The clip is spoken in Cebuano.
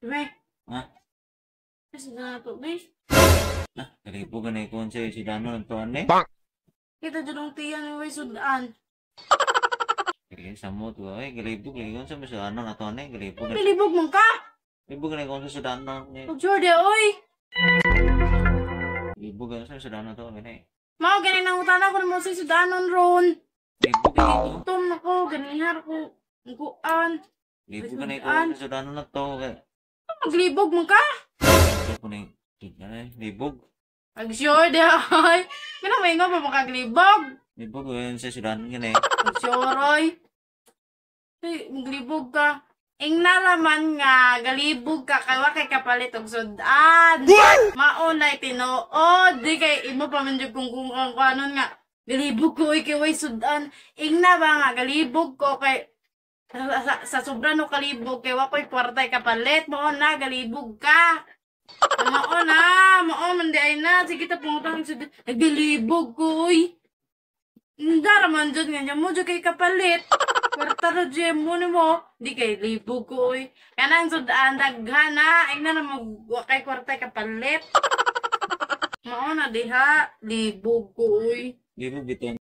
Diba? Ha? Kasi na to, be. Ah, galibog na ikon sa sudanon ang tuan eh. Kita dyan ang tiyan ni Way Sudan. Sige, samot ko. Ay, galibog na ikon sa sudanon na tuan eh. Galibog na. Pilibog man ka! Galibog na ikon sa sudanon. Eh. Pag-sure di, oy! Galibog na sa sudanon to. Gani. Mao, ganin ang utana ko mo sa sudanon ron. Galibog na ito. Gutom na ko, ganihar ko. Ang kuan. Galibog na ikon sa sudanon na to. Maglibog man ka! Ito ko na yung libog. Pag-sure di, oy! Gana may nga pa makaglibog. Libog yun sa sudanon gani. Pag-sure, oy! Ay, maglibog ka. Ing nalaman nga, galibog ka, kay wa kay kapalit og sudan. Mao na tinuod. Di kay imo pa man jud kung kung anon nga. Galibog ko oy kay way sudan. Ing na ba nga galibog ko kay sa sobra no kalibog kay wa koy kwartay kapalit. Mao na galibog ka. Mao na, mao man di ay na. Sige ta pangutang sudan. Nagalibog ko oy. Ndara man jud nga nya mo jud kay kapalit. Kwarta ra jud mo ni mo. Di kay libog ko oy. Kanang sudan daghan na. Ay na na mag wa kay kwarta kapalit. Mao na diha libog ko oy. Libog bitaw.